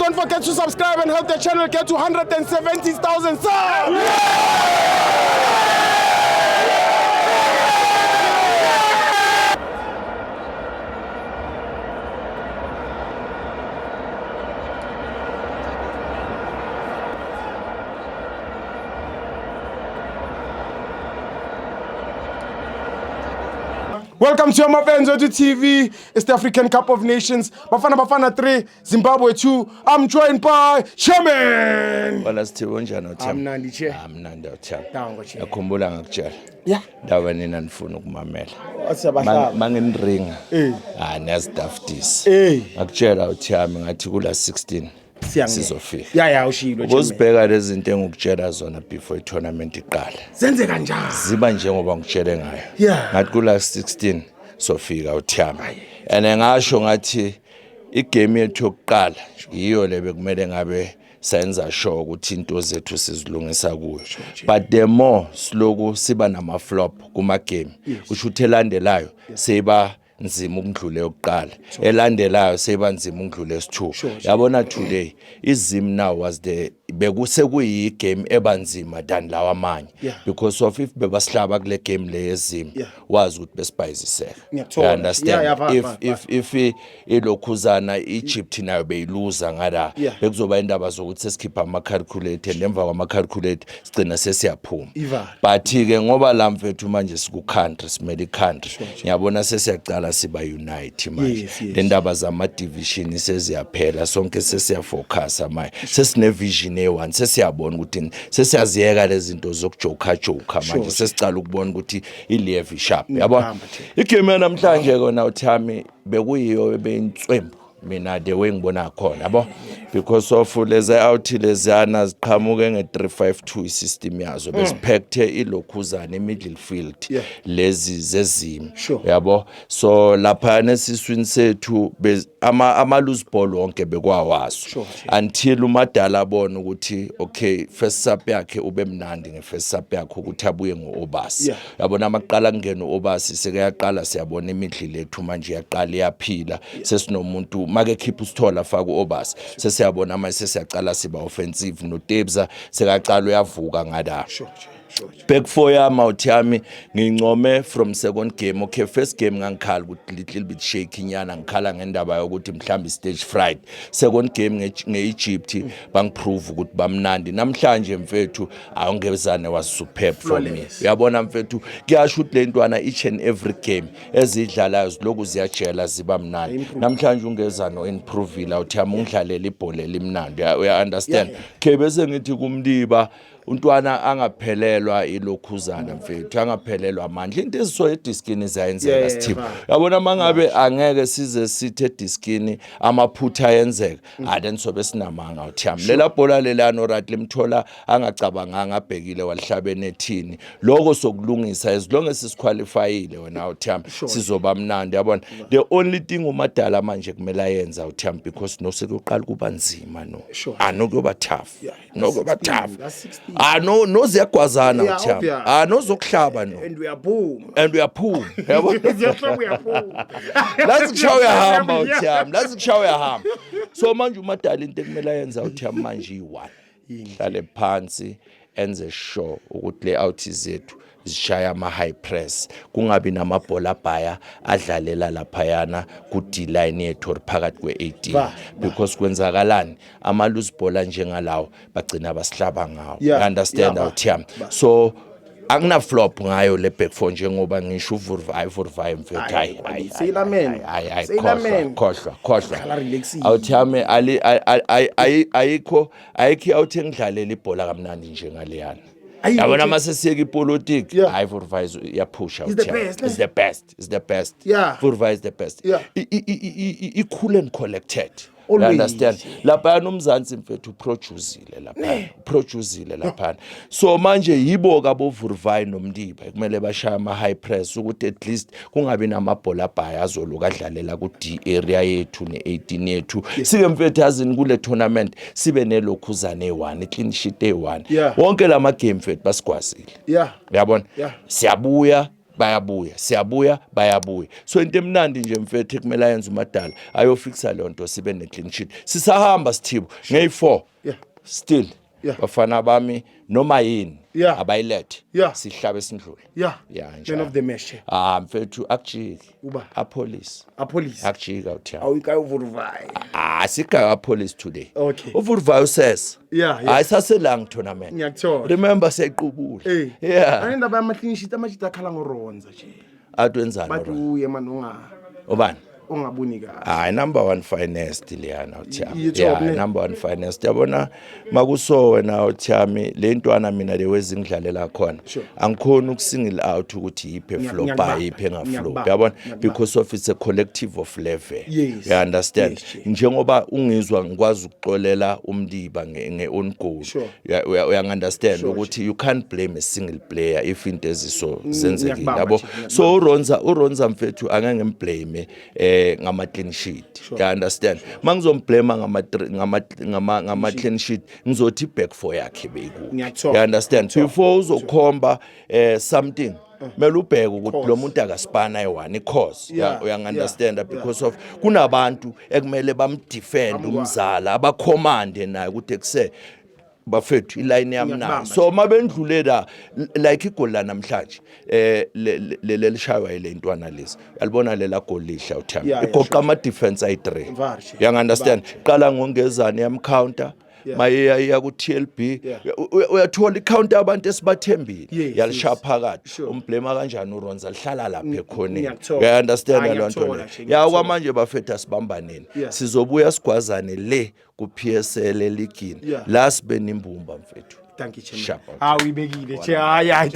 Don't forget to subscribe and help the channel get to 170,000 subs. Welcome to Amapenzo to TV. It's the African Cup of Nations. Bafana Bafana 3, Zimbabwe 2. I'm joined by Chairman. Wala Sithibe unjani uThemba? Amnandi che. Amnandi uThemba. Danko, Chair. Yakhumbula ngakutshela. Yeah. Ndaba nina nifuna ukumamela. Asiyabahlaba. Manginringa. Eh. Ah niyazidafutisa. Eh. Ngakutshela uThemba ngathi kula 16 sizofika. Ya ushilo Chairman. Ubozibheka lezi zinto engikutshela zona before i-tournament iqala. Senze kanjani? Ziba njengoba ngikutshele ngayo. Yeah. Ngathi kula 16 sofika uThemba. And ngasho ngathi igame yethu yokuqala yiyo le bekumele ngabe senza sure ukuthi into zethu sizilungisa kuyo, but the more siloku siba nama flop kuma game, kusho ukuthi elandelayo seyiba nzima ukudlula yokuqala, elandelayo seyiba nzima ukudlula esi2. Yabona, today iZim now was the bekusekuyi game ebanzima than lawa amanye because of if bebasihlaba kule game le yeZim, wazi ukuthi besibhayiziseka. Ngiyakuthola. You understand? Yeah, If va, if ilokhuzana Egypt nayo beyiluza ngala, bekuzoba indaba zokuthi sesikhipha ama calculator and emva kwama calculator sigcina sesiyaphuma. Ivala. But ke ngoba la mfethu manje siku country, simele country, ngiyabona sesiyacala siba unite manje. Le ndaba zama division seziyaphela, sonke sesiyafocus manje, sesine vision eyi-one, sesiyabona ukuthi sesiyaziyeka lezi zinto zokujoka joka manje, sesicala ukubona ukuthi i-level sharp, yabo. Ngiyakubamba, Chair. Igame yanamhlanje kona uThami bekuyiyo ebeyintswembu mina the way ngibona khona, yabo, because of lezi out leziyana ziqhamuke nge-352 isystem yazo, besiphekuthe ilokhuzana i-middle field lezi zezimo, yabo. So lapha esiswini sethu ama loose ball wonke bekwawaso until uMadala abona ukuthi okay, first sub yakhe ube mnandi nge-first sub yakhe ukuthi abuye ngo-Obasi. Yabona, amaqala kungena u-Obasi, sekuyaqala siyabona imidli lethu manje iyaqala iyaphila, sesinomuntu make khipha usithola afaka u-Obasi, sesiyabona manje sesiyaqala siba offensive, noTebza sekaqala uyavuka ngala. Sure, Chair. Sure. Chair. Back four yami awuthami ngincome from second game. Okay, first game ngangikhala ukuthi little bit shaky nyana, ngikhala ngendaba yokuthi mhlawumbe stage fright. Second game nge-Egypt bangiprove ukuthi bamnandi. Namhlanje mfethu awungezane was superb for me. Flawless. Uyabona mfethu, kuyasho ukuthi le ntwana each and every game ezidlalayo ziloku ziyajela, ziba mnandi. Namhlanje ungezano improvile awuthami, ungidlalela ibhola elimnandi. Uya understand? Okay, bese ngithi kuMdiba untwana angaphelelwa ilokhuzana mfethu, angaphelelwa amandla, into eziso ediskini ziyayenzeka. Sithipho, yabona, mangabe angeke size sithi ediskini amaphutha ayenzeka, ah then sobe sinamanga uthiyami. Lela bhola lelano right limthola angacabanganga, abhekile walihlaba enethini, lokho sokulungisa. As long as sisiqualifyile wena uthiyami, sizoba mnandi, yabona. The only thing uMadala manje kumele ayenza uthiyami, because no sekuyoqala kuba nzima, no, ah no, kuyoba tough. No, kuyoba 16, tough. That's 16. Ah no, noziyagwazana uthiyami. Obvious. Ah nozokuhlaba, no. And uyaphuma. And uyaphuma, yabo. Ziyahlaba, uyaphuma. Lazi kushaya uyahamba uthiyami, lazi kushaya uyahamba. So manje uMadala into ekumele ayenza uthiyami manje iyi-one, hlale phansi enze sure ukuthi le out zethu zishaya ama-high press, kungabi namabhola abhaya adlalela laphayana ku-D line yethu or phakathi kwe-18, because kwenzakalani, ama-loose ball njengalawo bagcina basihlaba ngawo. You understand? Awuthiyami, so akuna flop ngayo le back four njengoba ngisho uVurvai, Vurvai mfethu, hayi hayi. Seylamen. Hayi hayi, Seylamen. khohlwa, khohlwa. Dlala relaxile. Awuthiyami, ali ayikho ayikho awuthi ngidlalela ibhola kamnandi njengaleyana. Ayikho Yabona, nje. mase siyeka ipolitiki, hayi, Vurvai iyaphusha. He's the Uthiyami. best, ne? Is the best, is the best. Vurvai is the best. I-cool and collected. You Always. understand? Laphayana uMzansi mfethu uproducile laphana, uproducile laphana. So manje yibo kabo Vurvai noMdiba kumele bashaya ama high press ukuthi at least kungabi namabhola abhaya azoloku adlalela ku D area yethu ne 18 yethu. Sike mfethu yazini kule tournament sibe nelokhuzane eyi-1, i-clean sheet eyi-1. Wonke lama game mfethu basigwazile. Uyabona? Siyabuya. Bayabuya, siyabuya, bayabuya. So into emnandi nje, mfethu, ekumele ayenze uMadala, ayofikisa leyo nto, sibe ne-clean sheet. Sisahamba, sithibo ngeyi-4 still. Bafana bami, noma yini abayilethe, sihlabe sindlule. Yeah, Man njalo. of the match. Ah, mfethu, akujiki. Uba? Appollis. Appollis. Akujiki, awuthiyami. Awuyikayo uVuruvaya. Ah, sigaya Appollis today. UVuruvaya usesa. Hayi, saselang tournament. Ngiyakuthola. Remember, siyayiqubula. Eh. Anendaba yama clean sheet, amajita akhala ngoRonza nje. Athi wenzani? Bathi uRonza? uye man unga Ubani? Ungaboni kahle. Hayi, number one finest leyana, uthiyami. I-top, Yeah, ne? number one finest, yabona. Makuso wena, uthiyami, le ntwana mina le wezingidlalela khona, angikhoni ukusingle out ukuthi yiphi eflopa, Ngiyakubamba, yiphi engaflop, ngiyakubamba, yabona, ngiyakubamba. because of it's a collective of level. You understand? Yes, Chief. Njengoba ungizwa ngikwazi ukuxolela uMdiba nge-own goal. Uyangi-understand ukuthi you can't blame a single player if into eziso zenzekile, Ngiyakubamba, yabo. Chief, ngiyakubamba. So uRonza, mfethu, angeke ngimblame ngama clean sheet, you understand? Mangizomblame ngama clean sheet, ngizothi back four yakhe beyikuphi? Ngiyakuthola. You understand? Before uzokhomba something, kumele ubheke ukuthi lo muntu akaspana ayi-one i-cause. Uyangi-understand? Because of kunabantu ekumele bamdefend umzala, abacommande naye ukuthi ekuse bafethu iline yami nayo. Ngiyakubamba. So mabendlule la, like igoli la namhlanje, lelishaywa ile ntwana lezi, yalibona lela goli lihla, uthami, igoqa ama defense ayi3. Varche. Uyangi-understand? Qala ngongezane, yamcounter. Maye iya ku TLB. Uyathola icounter, abantu esibathembile, yalishaya phakathi. Umblame kanjani uRonza? Lihlala lapha ekhoneni. Ngiyakuthola. Uya-understand Ah, leyo nto ngiyakuthola leyo? nje, Ya, ngiyakuthola. kwamanje bafethu, asibambaneni. Sizobuya sigwazane le ku PSL eligini. La sibe nimbumba, mfethu. Thank you, Chairman. Sharp. Ah, uyibekile, Chair. Hayi, hayi.